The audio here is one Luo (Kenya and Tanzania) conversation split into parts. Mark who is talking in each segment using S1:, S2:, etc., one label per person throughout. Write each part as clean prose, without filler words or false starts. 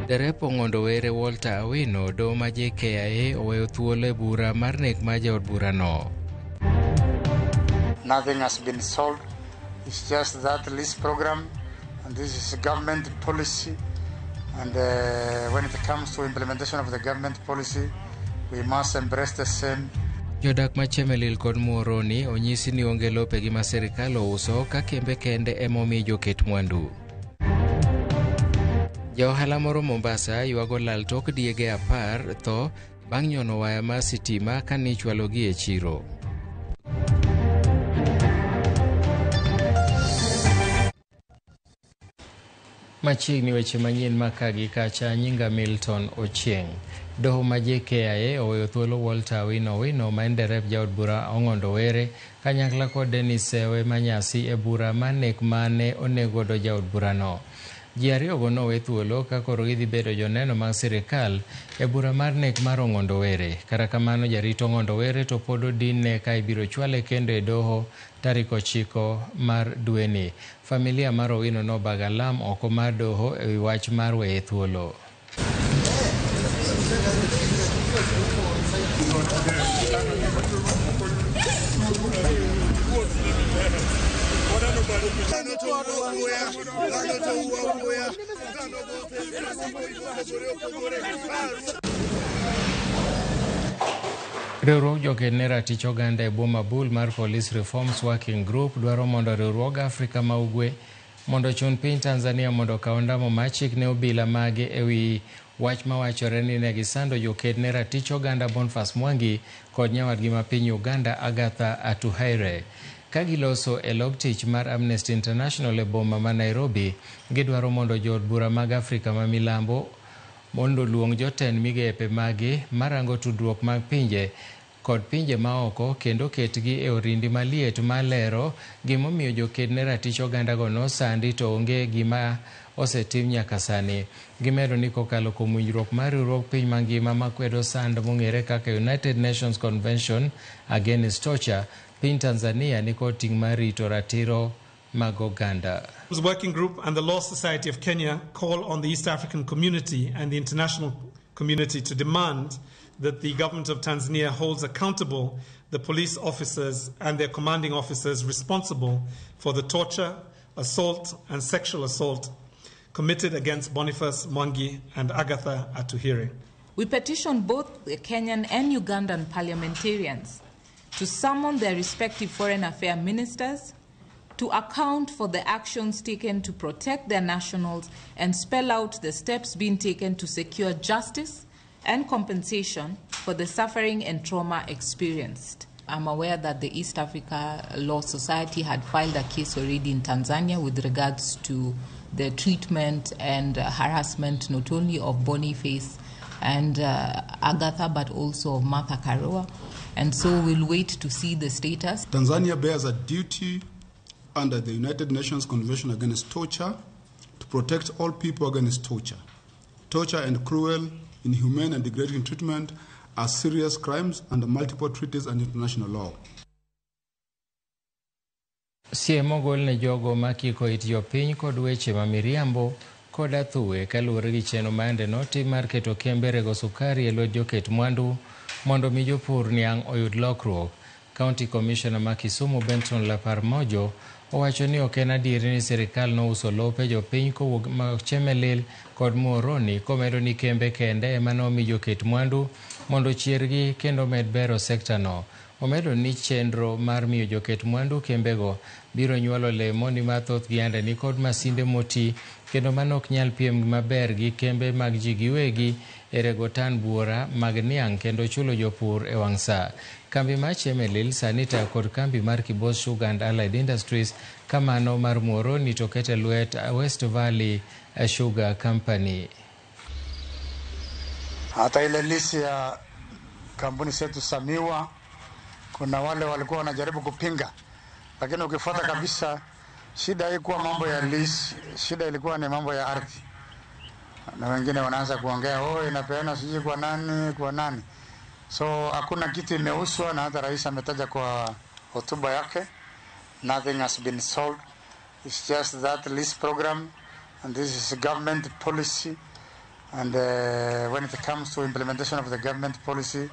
S1: Derep Ong'ondo Were Walter Awino doho ma JKIA oweyo thuolo e bura mar nek mar jaod burano.
S2: Nothing has been solved. It's just that lease program, and this is government policy. And when it comes to implementation of the government policy, we must embrace the same.
S1: Jodak ma Chemelil kod Muhoroni onyisi ni onge lopegi ma sirikal ouso ka kembe kende ema omi joket mwandu. Ja ohala moro Mombasa ywago lal tok diege 10 tho bang' nyono waya mar sitima kane ichwalogi e chiro. Machiegni weche manyien maka gi kacha, nyinga Milton Ochieng. Doho ma JKIA oweyo thuolo Walter Awino Owino ma en derep jaod bura Ong'ondo Were kanyakla kod Dennis Sewe Manyasi e bura mar nek mane onegodo jaod burano. Ji ariyogo nowe thuolo ka koro gidhi bedo joneno mag sirikal e bura mar nek mar Ong'ondo Were. Kata kamano jarit Ong'ondo Were to pod odinne ka ibiro chwale kendo e doho tarik 9 mar dweni. Familia mar Owino nobago alam oko mar doho ewi wach mar weye thuolo. Riwruog joked ne ratich oganda e boma Bul mar Police Reforms Working Group dwaro mondo riwruog Afrika ma Ugwe mondo ochun piny Tanzania mondo okaw ondamo mar chik ne obila mage ewi wach mawachore ni ne gisando joked ne ratich oganda Boniface Mwangi kod nyawadgi ma piny Uganda Agatha Atuhaire. Ka giloso e log tich mar Amnesty International e boma ma Nairobi, gidwaro mondo jood bura mag Afrika ma Milambo mondo oluong jotend migepe magi marango tudruok mag pinje kod pinje maoko kendo ketgi e orindi maliet malero gimomiyo joked ne ratich ogandago nosandi to onge gima osetim nyaka sani. Gimedo ni kokalo kuom winjruok mar riwruog piny mangima makwedo sand mong'ere kaka United Nations Convention Against Torture, piny Tanzania nikod ting' mar rito ratiro mag oganda.
S3: Working Group and the Law Society of Kenya call on the East African community and the international community to demand that the government of Tanzania holds accountable the police officers and their commanding officers responsible for the torture, assault, and sexual assault committed against Boniface Mwangi and Agatha Atuhaire.
S4: We petition both the Kenyan and Ugandan parliamentarians to summon their respective foreign affairs ministers to account for the actions taken to protect their nationals and spell out the steps being taken to secure justice and compensation for the suffering and trauma experienced. I'm aware that the East Africa Law Society had filed a case already in Tanzania with regards to the treatment and harassment not only of Boniface and Agatha, but also of Martha Karua. And so we'll wait to see the status.
S5: Tanzania bears a duty under the United Nations Convention Against Torture to protect all people against torture. Torture and cruel, inhumane and degrading treatment are serious crimes under multiple treaties and international law.
S1: Siem ogol ne jogo makiko it jopiny kod weche ma miriambo kod athuwe kaluwore gi chenro ma yande notim mar keto kembe rego sukari e lwet joket mwandu mondo mi jopur niang' oyud lokruok. County Commissioner ma Kisumu Benson Lapar Mojo owacho ni ok en adieri ni sirikal nouso lope jopiny kowuok Chemelil kod Muhoroni, komedo ni kembe kende ema nomi joket mwandu mondo ochiergi kendo med bero sekta no. Omedo ni chenro mar miyo joket mwandu kembego biro nyuolo lemo nimar thothgi yande nikod masinde moti kendo mano ok nyal piem maber gi kembe mag ji giwegi e rego tan buora mag niang' kendo chulo jopur e wang' sa. Kambi mar Chemelil sani itayo kod kambi mar Kibos Sugar and Allied Industries, kamano mar Muhoroni to oket e lwet West Valley Sugar Company.
S2: Hata ile lisi ya kampuni zetu Samiwa, kuna wale walikuwa wanajaribu kupinga, lakini ukifuata kabisa shida haikuwa mambo ya lease, shida ilikuwa ni mambo ya ardhi. Na wengine wanaanza kuongea, oh, inapeana sijui kwa nani, kwa nani. So hakuna kitu imeuzwa, na hata rais ametaja kwa hotuba yake, nothing has been sold. It's just that lease program, and this is government policy. And when it comes to implementation of the government policy,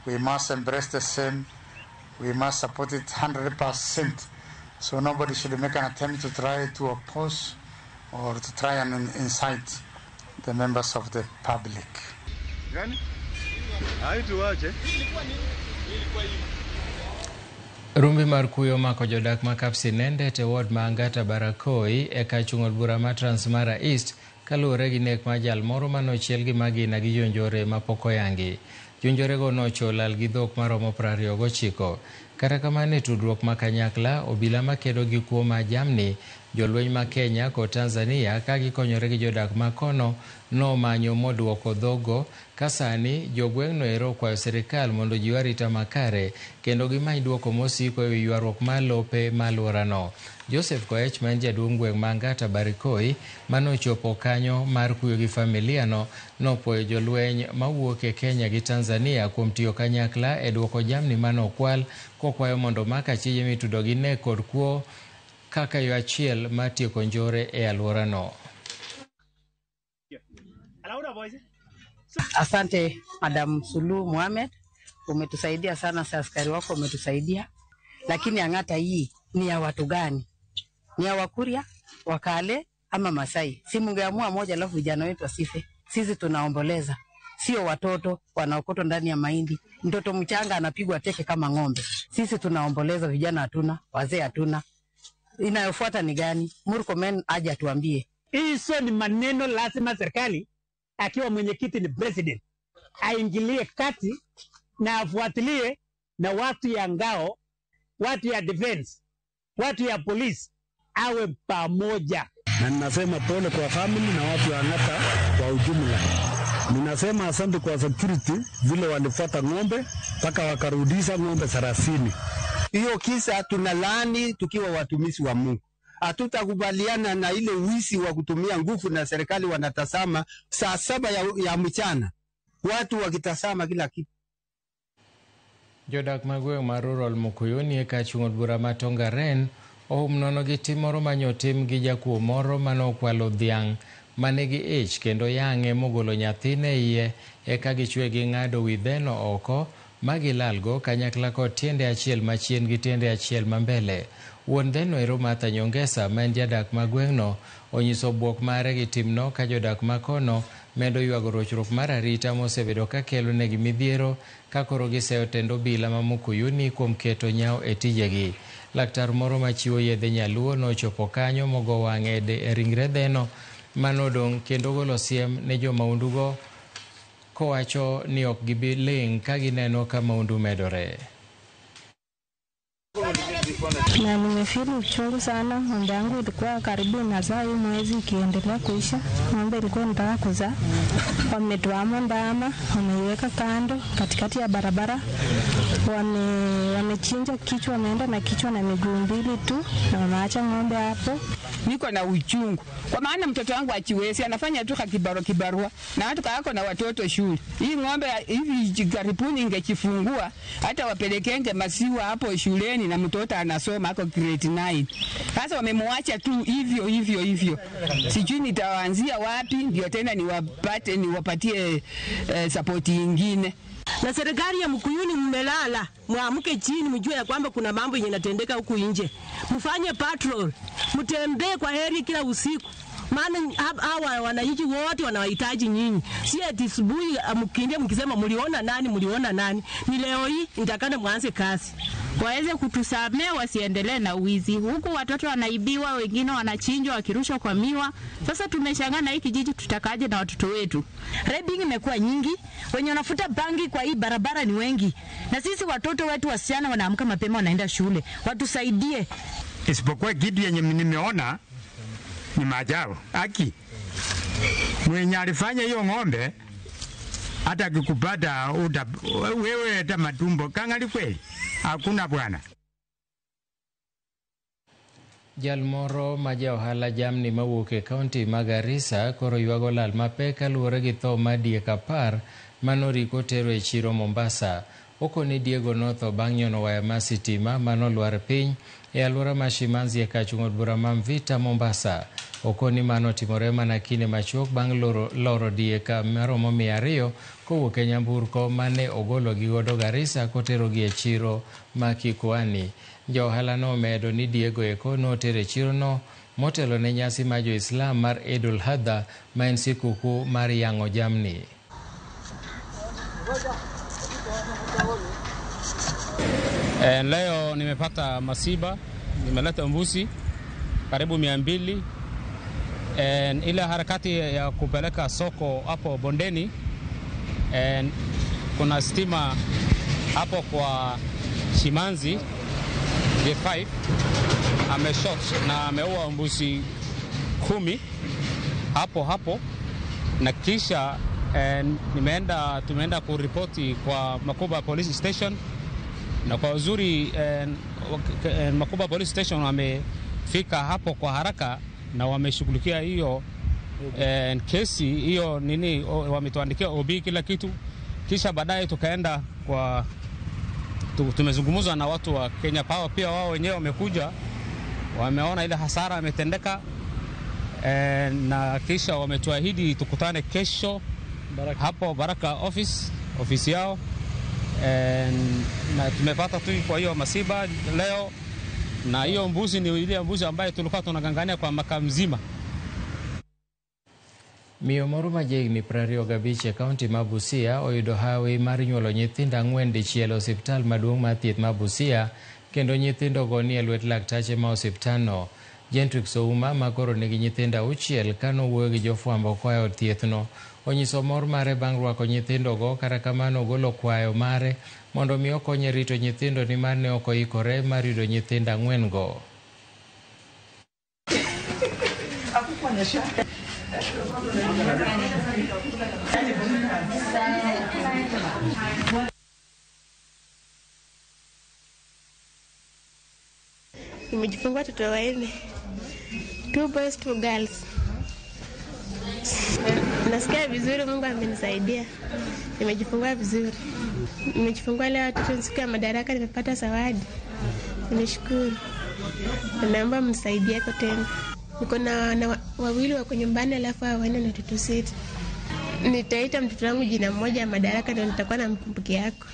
S2: we must embrace the same. We must support it 100%. So nobody should make an attempt to try to oppose or to try and incite the members of the public.
S1: Rumbi mar kuyo omako jodak ma Kapsinendet e ward ma Angata Barakoi e kar chung' od bura ma Transmara East kaluwore gi nek mar jal moro manochiel gi magina gi jonjore mapok oyangi. Jonjorego nocho lal gi dhok maromo 29. Kata kamano e tudruok ma kanyakla, obila makedo gi kuo mar jamni, jolweny ma Kenya kod Tanzania ka gikonyore gi jodak ma kono nomanyo moduoko dhogo ka sani jogweng'no ero okwayo sirikal mondo ojiw arita makare kendo gimany duoko mosiko ewi ywaruok mar lope ma alworano. Joseph Koech ma en jaduong' gweng' ma Angata Barikoi manochopo kanyo mar kuyo gi familia no nopuoyo jolweny mawuok e Kenya gi Tanzania kuom tiyo kanyakla e duoko jamni manokwal kokwayo mondo omak achije mitudo gi nek kod kuo kaka yo achiel mar tieko njore e alworano.
S6: Asante Madam Suluhu Mohamed, umetusaidia sana, sa askari wako umetusaidia, lakini Ang'ata hii ni ya watu gani? Ni ya Wakuria, Wakale ama Masai? Si mungeamua moja alafu vijana wetu wasife? Sisi tunaomboleza, sio watoto wanaokotwa ndani ya mahindi. Mtoto mchanga anapigwa teke kama ng'ombe. Sisi tunaomboleza, vijana hatuna, wazee hatuna. Inayofuata ni gani? Murkomen aje atuambie.
S7: Hizo ni maneno lazima serikali akiwa mwenyekiti ni president aingilie kati na afuatilie, na watu ya ngao, watu ya defense, watu ya polisi awe pamoja.
S8: Na ninasema pole kwa family na watu wa Ang'ata kwa ujumla. Ninasema asante kwa security vile walifuata ng'ombe mpaka wakarudisha ng'ombe 30.
S9: Hiyo kisa tunalaani tukiwa watumishi wa Mungu. Hatutakubaliana na ile wizi wa kutumia nguvu, na serikali wanatazama saa 7 ya mchana, watu wakitazama kila kitu.
S1: Jodak mag gweng' mar rural Mukuyuni e kar chung' od bura ma Tongaren ohum nono gi tim moro manyotim gi jakuo moro manokwalo dhiang' manigi ich kendo yang'e mogolo nyathine iye eka gichwe gi ng'ado wi dheno oko ma gilalgo kanyakla kod tiende achiel machien gi tiende achiel ma mbele. Wuon dheno ero Martha Nyongesa ma en jadak ma gweng'no onyiso bwok mare gi timno ka jodak ma kono medo ywago rochruok mar arita mosebedo ka kelo negi midhiero ka koro giseyo tend obila ma Mukuyuni kuom keto nyao e tijegi. Laktar moro machiwo yedhe nyaluo nochopo kanyo mogo wang'e e ringre dheno manodong' kendo golo siem ne jomaundugo kowacho ni ok gibi ling' ka gineno ka maundu medore.
S10: Na nimefeel uchungu sana. Ng'ombe yangu ilikuwa karibu inazaa hii mwezi ikiendelea kuisha. Ng'ombe ilikuwa inataka kuzaa. Wametuama ndama, wameiweka kando katikati ya barabara. Wamechinja kichwa, wameenda na kichwa na miguu mbili tu na wameacha ng'ombe hapo.
S11: Niko na uchungu kwa maana mtoto wangu achiwezi, anafanya tu kibarua na watu kako na watoto shule. Hii ng'ombe hivi karibuni ingechifungua hata wapelekenge masiwa hapo shuleni na mtoto anasoma ako grade 9. Sasa wamemwacha tu hivyo hivyo hivyo. Sijui nitaanzia wapi ndio tena niwapate niwapatie support nyingine.
S12: Na serikali ya Mukuyuni mmelala, muamke chini mjue ya kwamba kuna mambo yenye yanatendeka huku nje. Mfanye patrol, mtembee kwa heri kila usiku. Maana hawa wananchi wote wanawahitaji nyinyi. Si ati asubuhi mkimbia mkisema mliona nani, mliona nani. Ni leo hii nitakana mwanze kazi.
S13: Waweze kutusamea wasiendelee na wizi. Huku watoto wanaibiwa, wengine wanachinjwa wakirushwa kwa miwa. Sasa tumeshangaa na hii kijiji tutakaje na watoto wetu.
S14: Raping imekuwa nyingi, wenye wanafuta bangi kwa hii barabara ni wengi. Na sisi watoto wetu wasichana wanaamka mapema wanaenda shule. Watusaidie.
S15: Isipokuwa kitu yenye nimeona ni maajabu. Aki mwenye alifanya hiyo ng'ombe hata akikupata wewe hata matumbo kangali kweli hakuna bwana.
S1: Jal moro ma ja ohala jamni mawuok e kaunti ma Garissa koro ywago lal mapek kaluwore gi tho mar diek 10 manoriko tero e chiro Mombasa. Okoni Diego notho bang' nyono waya mar sitima manolwar piny e alwora ma Shimanzi e kar chung' od bura ma Mvita, Mombasa. Okoni mano otimore mana kinde machuok bang' loro diek maromo 200 kowuok e nyamburko mane ogologi godo Garissa koterogi e chiro ma Kikuani. Ja ohala no omedo ni Diego eko noter e chirono motelo ne nyasi mar jo-Islam mar Eid ul-Adha ma en sikuku mar yang'o jamni.
S16: Leo nimepata masiba, nimeleta mbuzi karibu 200. Ile harakati ya kupeleka soko hapo bondeni, kuna stima hapo kwa Shimanzi J5 ameshot na ameua mbuzi 10 hapo hapo, na kisha tumeenda kuripoti kwa Makuba Police Station, na kwa uzuri Makuba Police Station wamefika hapo kwa haraka na wameshughulikia hiyo kesi hiyo nini, wametuandikia OB kila kitu. Kisha baadaye tukaenda kwa tumezungumza na watu wa Kenya Power, pia wao wenyewe wamekuja, wameona ile hasara imetendeka, na kisha wametuahidi tukutane kesho Baraka. Hapo Baraka office, ofisi yao. Na tumepata tu kwa hiyo masiba leo, na hiyo mbuzi ni ile mbuzi ambayo tulikuwa tunangangania kwa mwaka mzima.
S1: Miyo moro ma jahigni 25 e kaunti ma Busia oyudo hawi mar nyuolo nyithindo 4 dichiel e osiptal maduong' mar thieth ma Busia, kendo nyithindogo ni e lwet laktache ma osiptalno. Gentrix Ouma ma koro nigi nyithindo 6 kanowuoyo gi jofwambo koa e od thiethno onyiso mor mare bang' rwako nyithindogo, kata kamano ogolo kwayo mare mondo mi okonye rito nyithindo nimar ne ok oikore mar yudo nyithindo 4 go.
S10: Nimejifungua watoto 4, 2 boys 2 girls. Nasikia vizuri, Mungu amenisaidia. Nimejifungua vizuri. Nimejifungua leo watoto siku ya Madaraka, nimepata zawadi. Nimeshukuru. Naomba mnisaidie kwa tena. Niko na wawili wako nyumbani, alafu hao wanne na watoto 6. Nitaita mtoto wangu jina moja Madaraka, ndio nitakuwa na mkumbuki yako.